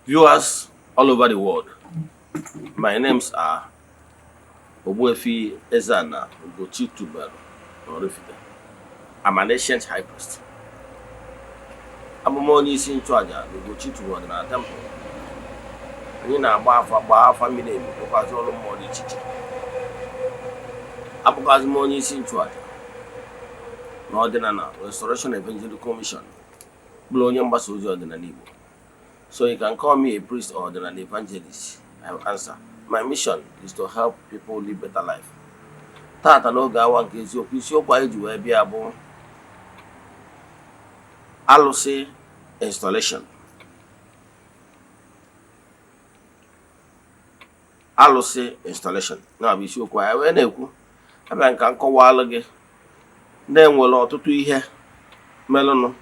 Viewers all over the world, my names are Ogbuefi Eze-Ana Ugochi Tubelu Oraifite. I'm an ancient high priest. Abụ m onye isi nchụaja na Ugochi Tubelu Ọdịnala Temple. Anyị na-agba afa, gbaa afa miri emi, rụkwazị ọrụ mmụọ dị iche iche. Abụkwazị m onye isi nchụaja na Ọdịnala Restoration Evangelical Mission, bụrụ onye mgbasa ozi ọdịnala Igbo. So you can call me a priest or an evangelist. I will answer. My mission is to help people live better life. Tata n'oge awa nke eziokwu, isiokwu anyị ji wee bịa bụ alụsị installation. Alụsị installation na-abụ isiokwu anyị wee na-ekwu. Abịa nka nkọwalụ gị na-enwere ọtụtụ ihe melụnụ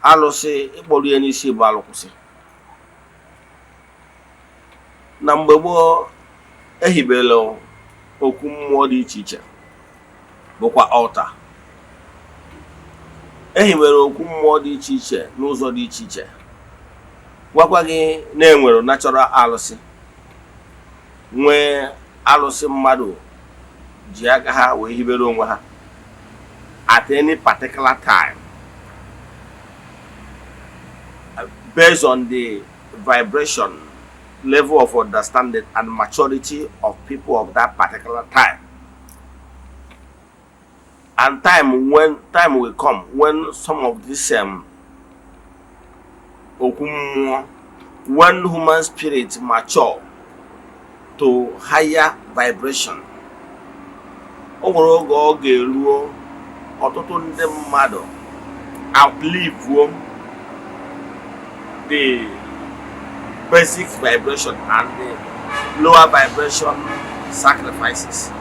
alụsị ịkpọrọ ya n'isi bụ alụkwụsị. Na mgbe gboo, ehibere okwu mmụọ dị iche iche, bụkwa altar. Ehibere okwu mmụọ dị iche iche n'ụzọ dị iche iche. Gwakwa gị na-enwere natural alụsị, nwee alụsị mmadụ ji aka ha wee hibere onwe ha at any particular time based on the vibration level of understanding and maturity of people of that particular time. And time when time will come when some of this okwu mmụọ, when human spirit mature to higher vibration, o nwere oge ọ ga-eruo, ọtụtụ ndị mmadụ outlive the basic vibration and the lower vibration sacrifices.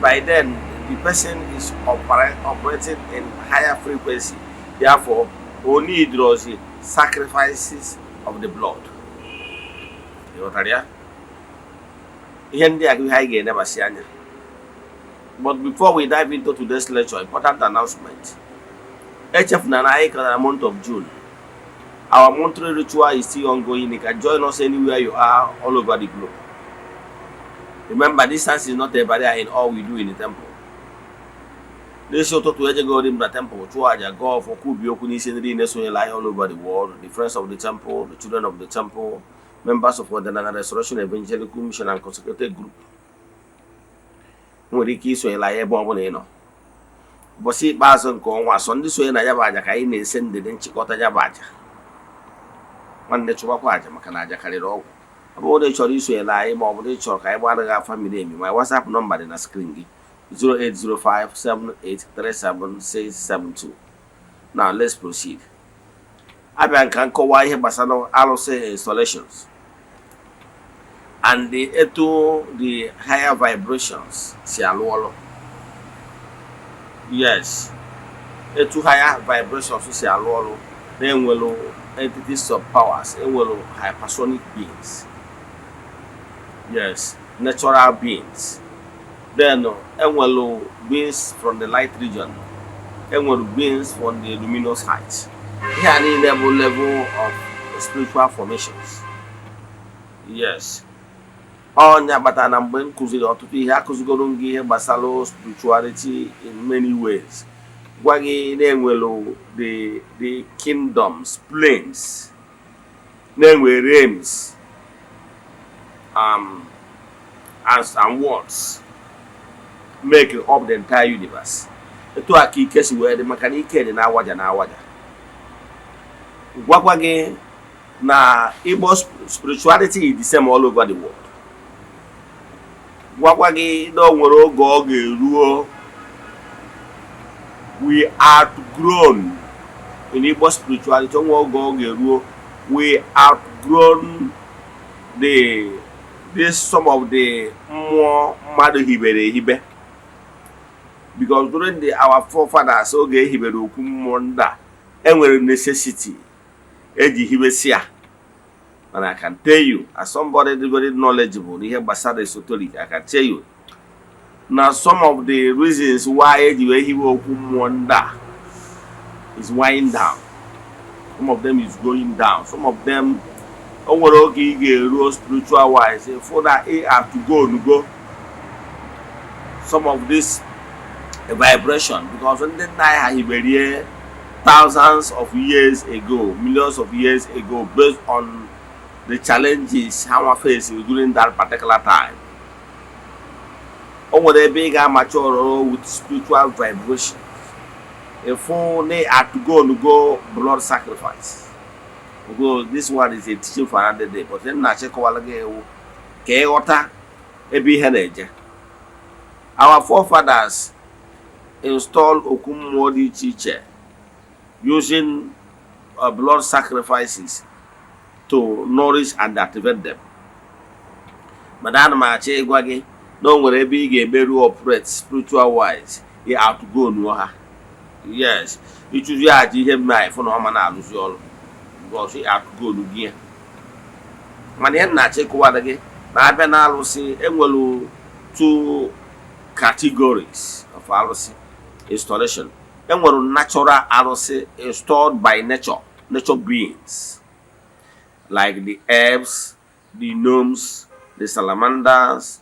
By then, the person is operating in higher frequency. Therefore, only draws the sacrifices of the blood. Ịghọtara ya? Ihe ndị a bụ ihe anyị ga-enebasị anya. But before we dive into today's lecture, important announcement. Echefuna na anyị ka na month of June. Our monthly ritual is still ongoing. You can join us anywhere you are all over the globe. Remember, distance is not a barrier in all we do in the temple. N'isi ụtụtụ, ejegori m na temple chụọ aja, gọọ ọfọ, kwubi okwu n'isi ndị niile sonyere anyị all over the world, the friends of the temple, the children of the temple, members of Ọdịnala Restoration Evangelical Mission and Consecrated Group. Nwere ike isonyere anyị ebe ọ bụla ị nọ. Ụbọchị ikpeazụ nke ọnwa, sọ ndị sonye na ya bụ aja ka anyị na-ese ndịdị nchịkọta ya bụ aja. Nwanne, chụbakwa aja, maka na aja karịrị ọgwụ. Ọ bụrụ na ị chọrọ isonyere anyị, ma ọ bụ na ị chọrọ ka anyị gbara gị afa miri emi, ma WhatsApp nọmba dị na screen gị, 08057837672. Now let's proceed. Abịa nka nkọwa ihe gbasara alụsị installations and the etu the higher vibrations si alụ ọrụ. Yes, etu higher vibrations si alụ ọrụ, na-enwelu entities of powers, enwelu hypersonic beings, yes, natural beings, then enwelu beings from the light region, enwelu beings from the luminous height. Ihe a niile bụ level of spiritual formations. Yes, ọnya kpatara na mgbe m kụziri ọtụtụ ihe, akụzigoro m gị ihe gbasara spirituality in many ways, gwa gị na-enwelu the kingdoms, planes, na-enwe realms and worlds make up the entire universe. Etu a ka ike si wee dị, maka na ike dị na-awaja na-awaja. Gwakwa gị na Igbo spirituality is the same all over the world. Gwakwa gị na o nwere oge ọ ga-eruo, we outgrown in Igbo spirituality, o nwere oge ọ ga-eruo, we outgrown the this some of the mmụọ mmadụ hibere ehibe, because during the our forefathers, oge ehibere okwu mmụọ ndị a, enwere necessity eji hibesi ya. And I can tell you, as somebody very knowledgeable n'ihe gbasara esoteric, I can tell you na some of the reasons why eji wee hiwe okwu mmụọ ndị a is winding down. Some of them is going down. Some of them, o nwere oge ị ga-eruo spiritual wise fụ na ị have to go go some of this vibration, because ndị nna anyị ha hiberie thousands of years ago, millions of years ago, based on the challenges ha nwa face during that particular time. O nwere ebe ị ga-amacha ọrụ with spiritual vibration, ịfụ na atụgo go blood sacrifice. Although this one is a teaching for another day, but m na-achịkọwala gị ewu ka ịghọta ebe ihe na-eje. Our forefathers install okwu mmụọ dị iche iche using blood sacrifices to nourish and activate them. Mana ana m achọ ịgwa gị na o nwere ebe ị ga-emeru operate spiritual wise, ị outgo nuo ha. Yes, ịchụzi aja ihe mme anyị fụ na ọma na-alụzi ọrụ because ị outgo gị ya. Mana ihe m na-achọ ịkụwara gị na abịa na alụsị, enwere two categories of alụsị installation. Enwere natural arụsị installed by nature, nature beings like the herbs, the gnomes, the salamanders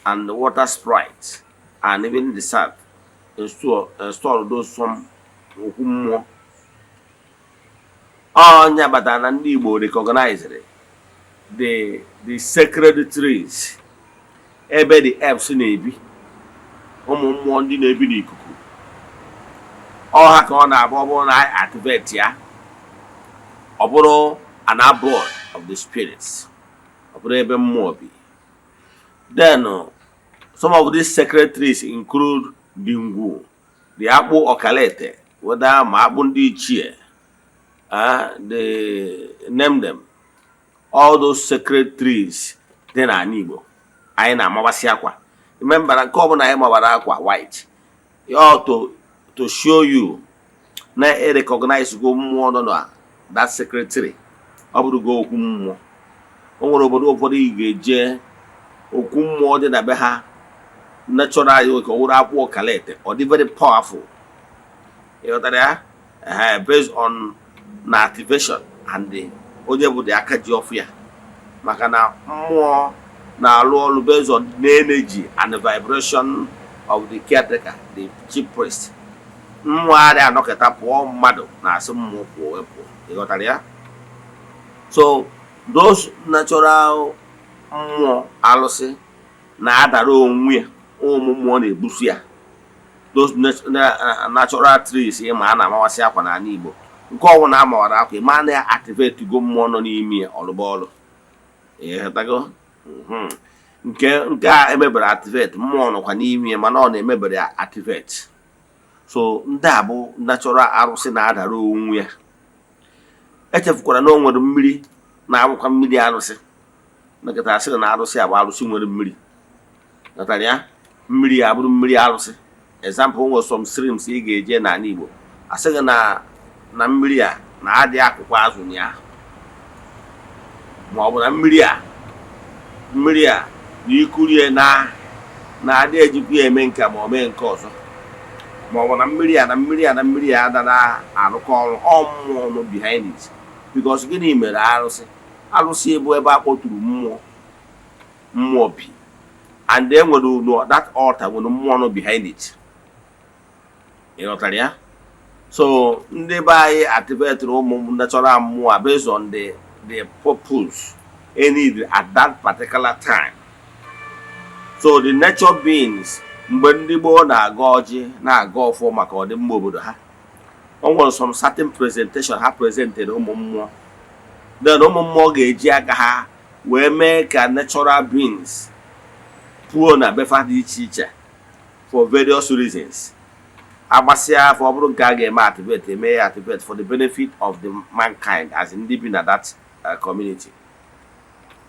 and the water sprites, and even the sap install those some okwu mmụọ. Ọnya batara na ndị Igbo recognized the sacred trees ebe the herbs na-ebi, ụmụ mmụọ ndị na-ebi n'ikuku ọha, ka ọ na-abụ ọ bụrụ na anyị activate ya, ọ bụrụ an abode of the spirits, ọ bụrụ ebe mmụọ bi. Then some of these sacred trees include the ngwu, the akpụ ọkalete, whether ma akpụ ndị ichie, the name them, all those sacred trees dị n'ala Igbo anyị na-amabasị akwa. Remember na nke ọbụla anyị mabara akwa white, all to show you na e recognize go mmụọ nọ na that sacred tree. Ọ bụrụ go okwu mmụọ, o nwere obodo ụfọdụ ị ga-eje, okwu mmụọ dị na be ha natural ka ọ wụrụ akpụ ọkalete, ọ dị very powerful. Ịghọtara ya? Ehe, based on na activation and the onye bụ the aka ji ọfụ ya, maka na mmụọ na-alụ ọrụ based on the energy and the vibration of the caretaker, the chief priest. Mmụọ adịghị anọkọta pụọ, mmadụ na-asị mmụọ pụọ wee pụọ. Ịghọtara ya? So those natural mmụọ alụsị na-adara onwe ya, ụmụ mmụọ na-ebusu ya. Those natural trees ịma a na-amawasị akwa n'ala Igbo, nke ọbụla a mawara akwa, ịma na ya activate go mmụọ nọ n'ime ya, ọlụba ọlụ. Ịghọtago? Nke a emebere activate, mmụọ nọkwa n'ime ya, mana ọ na-emebere ya activate. So ndị a bụ natural arụsị na-adara onwe ya. Echefukwara na o nwere mmiri na-abụkwa mmiri arụsị. Nkịta asịrị na arụsị a bụ arụsị nwere mmiri. Ghọtara ya? Mmiri ya abụrụ mmiri arụsị. Example, nwere some streams ị ga-eje n'ala Igbo, asịghị na mmiri a na-adị akụkụ azụ na ya, ma ọ bụ na mmiri a na ikurie na na-adị ejikwa ya eme nke ma ọ mee nke ọzọ, ma ọ bụ na mmiri a na mmiri a na mmiri a adara arụkọ ọrụ. Ọ mmụọ nọ behind it. Because gịnị mere arụsị? Arụsị bụ ebe a kpọturu mmụọ, mmụọ bi, and e nwere no that altar nwere mmụọ nọ behind it. Ị ghọtara ya? So ndị be anyị activate ụmụ natural mmụọ based on the purpose e need at that particular time. So the nature beings, mgbe ndị gboo na-aga ọjị, na-aga ọfọ maka ọdịmma obodo ha, o nwere some certain presentation ha presented ụmụ mmụọ. Then ụmụ mmụọ ga-eji aka ha wee mee ka natural beings pụọ na befa dị iche iche for various reasons. Agbasịa afọ, ọ bụrụ nke a ga-eme activate, eme ya activate for the benefit of the mankind, as ndị bi na that community.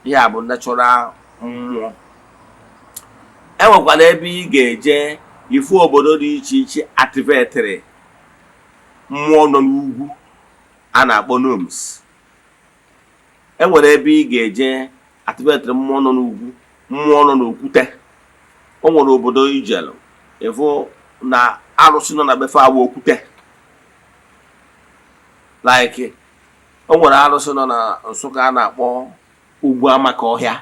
Ihe a bụ natural mmụọ. Enwekwara ebe ị ga-eje ifu obodo dị iche iche activatịrị mmụọ nọ n'ugwu a na-akpọ gnomes. Enwere ebe ị ga-eje activatịrị mmụọ nọ n'ugwu, mmụọ nọ n'okwute. O nwere obodo ijelu ịfụ na arụsị nọ na befe agba okwute, like O nwere arụsị nọ na Nsụka a na-akpọ Ugwu Amaka Ọhịa.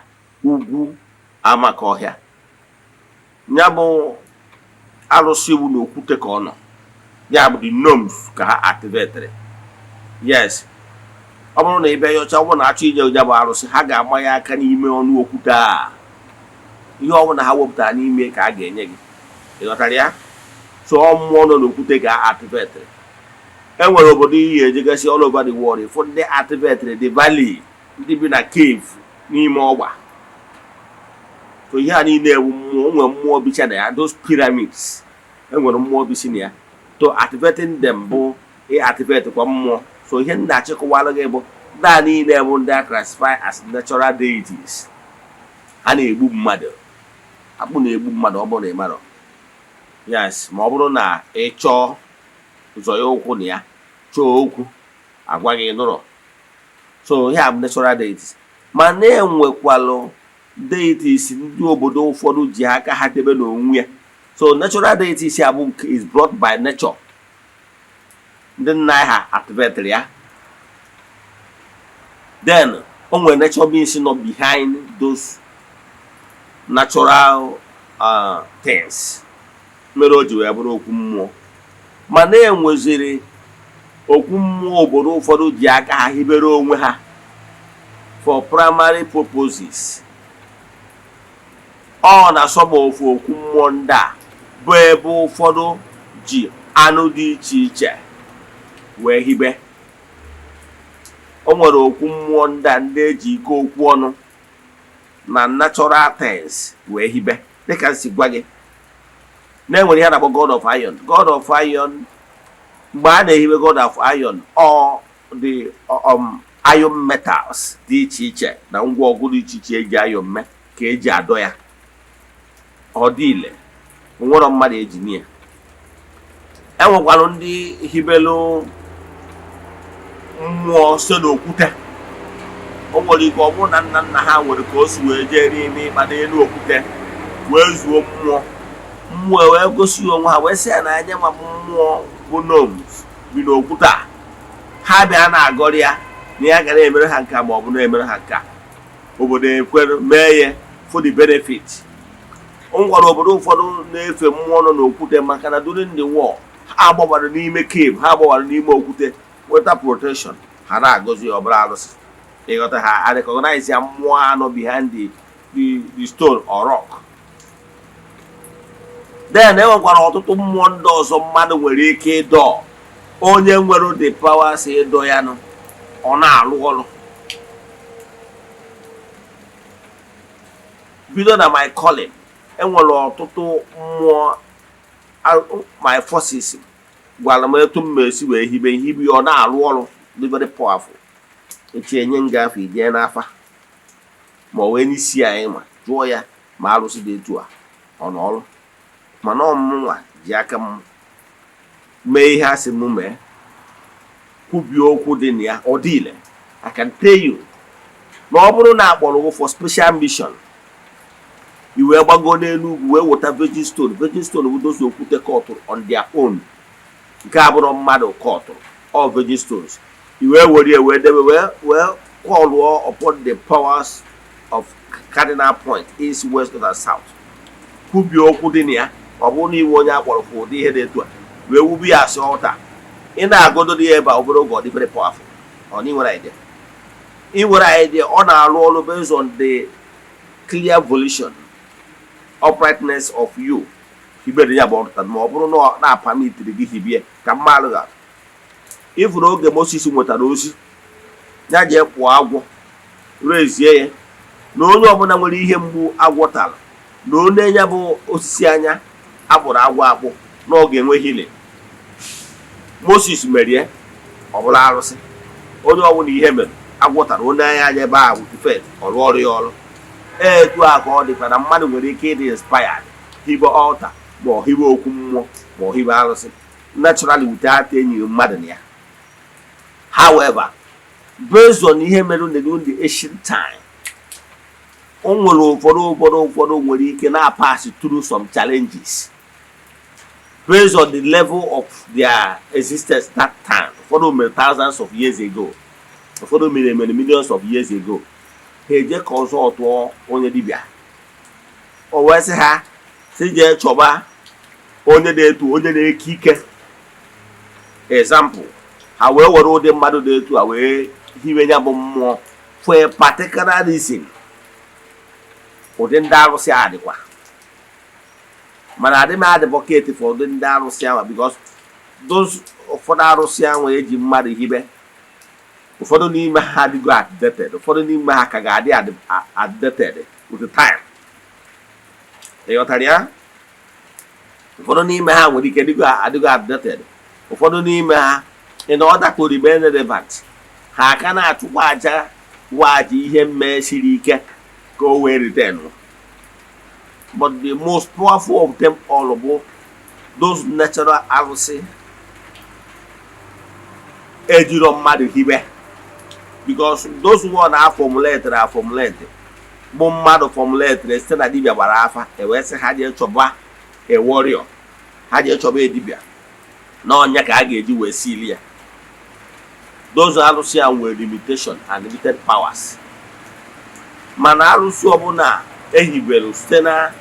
Ugwu Amaka Ọhịa, ya bụ arụsị iwu na okwute ka ọ nọ. Ya bụ the gnomes ka ha activated. Yes, ọ bụrụ na ị bịa yọcha, ọ bụrụ na achọ ije ya bụ arụsị, ha ga-ama ya aka n'ime ọnụ okwute a. Ihe ọ bụla ha wepụtara n'ime ka a ga-enye gị. Ị ghọtara ya? So ọ mmụọ nọ n'okwute ka a activated. E nwere obodo iyi ejegasị all over the world, ịfụ ndị activated the valley, ndị bi na cave n'ime ọgba. So ihe a niile ewu mmụọ. O nwere mmụọ bicha na ya. Those pyramids, enwere mmụọ bisi na ya. To activating them bụ activate kwa mmụọ. So ihe m na-achịkọwalụ gị bụ ndị a niile bụ ndị a classify as natural deities. Ha na-egbu mmadụ, akpụ na-egbu mmadụ. Ọ bụrụ na ị marọ, yes, ma ọ bụrụ na ị chọọ ụzọ ya ụkwụ na ya chọọ okwu agwa gị nụrọ. So ihe a bụ natural deities, ma na-enwekwalụ deities ndị obodo ụfọdụ ji aka ha debe n'onwe ya. So natural deities ya bụ nke is brought by nature, ndị nna ha activated ya. Then o nwere nature beings nọ behind those natural things mere o ji wee bụrụ okwu mmụọ. Mana enweziri okwu mmụọ obodo ụfọdụ ji aka ha hibere onwe ha for primary purposes. Ọ na-asọba ofu okwu mmụọ ndị a bụ ebe ụfọdụ ji anụ dị iche iche wee hibe. O nwere okwu mmụọ ndị a ndị eji ike okwu ọnụ na natural things wee hibe. Dịka m si gwa gị na-enwere ihe a na-akpọ God of Iron. God of Iron, mgbe a na-ehibe God of Iron, ọ the iron metals dị iche iche na ngwa ọgụ dị iche iche eji iron mee ka eji adọ ya. Ọ dị ile nwere mmadụ eji nie. Enwekwalụ ndị hibelu mmụọ site n'okwute. O nwere ike ọ bụrụ na nna nna ha nwere ka o si wee jee n'ime ịkpa n'elu okwute wee zuo mmụọ. Mmụọ wee gosi ya onwe ha, wee sị ya na anya ma bụ mmụọ bụ gnomes bi n'okwute a. Ha bịa na-agọrị ya na ya ga na-emere ha nka ma ọ bụ na-emere ha nka. Obodo ekwere mee ya for the benefit. O nwekwara obodo ụfọdụ na-efe mmụọ nọ n'okwute, maka na during the war ha gbawara n'ime cave, ha gbawara n'ime okwute nweta protection. Ha na-agọzi ya, ọbụla arụsị. Ịghọta? Ha a recognize ya, mmụọ anọ behind the stone or rock. Then e nwekwara ọtụtụ mmụọ ndị ọzọ mmadụ nwere ike ịdọ. Onye nwere the power si ịdọ ya nụ, ọ na-arụ ọrụ. Bido na my calling, enwere ọtụtụ mmụọ my forces gwara m etu m esi wee hibe hibe, ọ na-arụ ọrụ dị very powerful. Echi enye ngafe ijee n'afa ma ọ wee n'isi anyị ma jụọ ya ma arụsị dị etu a ọ nọ ọrụ. Mana ọmụnwa ji aka m mee ihe a sị m mee, kwubie okwu dị na ya, ọ dị ile. I can tell you na ọ bụrụ na akpọrọ gị for special mission, i wee gbago n'elu ugwu wee weta virgin stone. Virgin stone bụ those okwute kọtụrụ on their own, nke abụrụ mmadụ kọtụrụ, all virgin stones. I wee were ya wee debe, wee call upon the powers of cardinal point, east, west, north and south, kwubie okwu dị na ya. Ọ bụrụ na iwe onye akpọrọ for ụdị ihe dị etu a, wee wube ya asị ọta, ị na-agodo ya ebe a obere oge, ọ dị very powerful. Ọ na ị nwere idea, ị nwere idea. Ọ na-arụ ọrụ based on the clear volition, uprightness of you hibere ya bụ ọrụta. Ma ọ bụrụ na ọ na-apamitiri gị hibie ka mmadụ ga ifuru. Oge Moses nwetara ozi ya jee kpụọ agwọ, rezie ya na onye ọbụla nwere ihe mgbu agwọ tara na onye ya bụ osisi anya akpụrụ agwọ akpụ na ọ ga-enwe healing. Moses merie, ọ bụrụ arụsị. Onye ọbụla ihe mere agwọ tara, onye anya anya ebe ahụ with faith, ọrụ ọrụ ya ọrụ. Etu a ka ọ dịkwa na mmadụ nwere ike ịdị inspired hibe altar, ma ọ hibe okwu mmụọ, ma ọ hibe arụsị naturally without enyi mmadụ na ya. However, based on ihe mere during the ancient time, o nwere ụfọdụ nwere ike na-pass through some challenges based on the level of their existence that time. Ụfọdụ mere thousands of years ago. Ụfọdụ mere emere millions of years ago. Ha eje ka ọzọ tụọ onye dibịa, o wee sị ha si jee chọba onye na-etu, onye na-eke ike. Example, ha wee were ụdị mmadụ dị etu a wee hiwe ya bụ mmụọ for a particular reason. Ụdị ndị arụsị a dịkwa, mana adị m advocate for ụdị ndị arụsị ahụ, because those ụfọdụ arụsị ahụ eji mmadụ hibe, ụfọdụ n'ime ha adịgo outdated, ụfọdụ n'ime ha ka ga-adị outdated with the time. Ị ghọtara ya? Ụfọdụ n'ime ha nwere ike dịgo adịgo outdated. Ụfọdụ n'ime ha, in order to remain relevant, ha aka na-achụkwa aja waji ihe mmee siri ike ka o wee retain. But the most powerful of them all bụ those natural arụsị ejiro mmadụ hibe, because those one a formulate, a formulate bụ mmadụ formulate site na dibịa gbara afa, ewee sị ha jee chọba a warrior, ha jee chọba dibịa na ọnya ka a ga-eji wee sili ya. Those arụsị a nwere limitation and limited powers. Mana arụsị ọbụla ehibere site na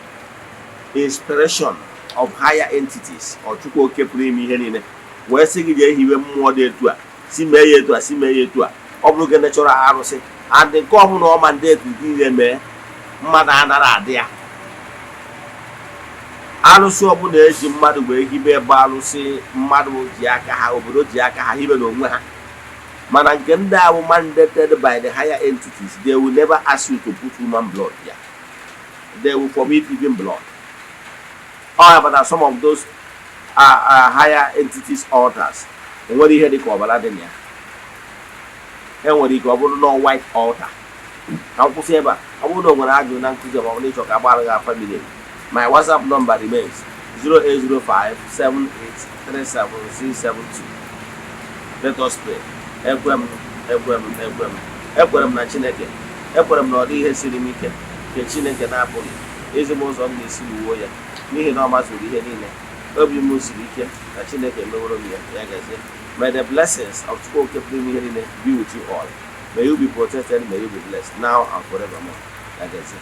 inspiration of higher entities or Chukwu Oke pụrụ ime ihe niile wee sị gị jee hiwe mmụọ dị etu a, si mee ya etu a, si mee ya etu a, ọ bụrụ gị natural arụsị, and nke ọbụla ọ mandate niile mee, mmadụ anara adị ya. Arụsị ọbụla eji mmadụ wee hibe ebe arụsị mmadụ ji aka ha, obodo ji aka ha hibe n'onwe ha. Mana nke ndị a bụ mandated by the higher entities, they will never ask you to put human blood there. They will forbid even blood. All but some of those higher entities altars, enwere ihe dị ka ọbara dị na ya. Enwere ike ọ bụrụ na white altar. Ka m kwụsị ebe a. Ọ bụrụ na o nwere ajụjụ na nkụzi, ma ọ bụrụ ịchọ ka agbara gị afa miri emi, my WhatsApp number remains 08057837672. Let us pray. Ekwe m, ekwe m, ekwe m, ekwere m na Chineke. Ekwere m na ọ dị ihe siri m ike nke Chineke na-apụghị ezi m ụzọ m ga-esi wuo ya, n'ihi na ọ mazuru ihe niile. Obi m siri ike na Chineke meworo m ya. Ya gazie. May the blessings of Chukwu Oke pụrụ ime ihe niile be with you all. May you be protected, may you be blessed now and forevermore. Ya gazie.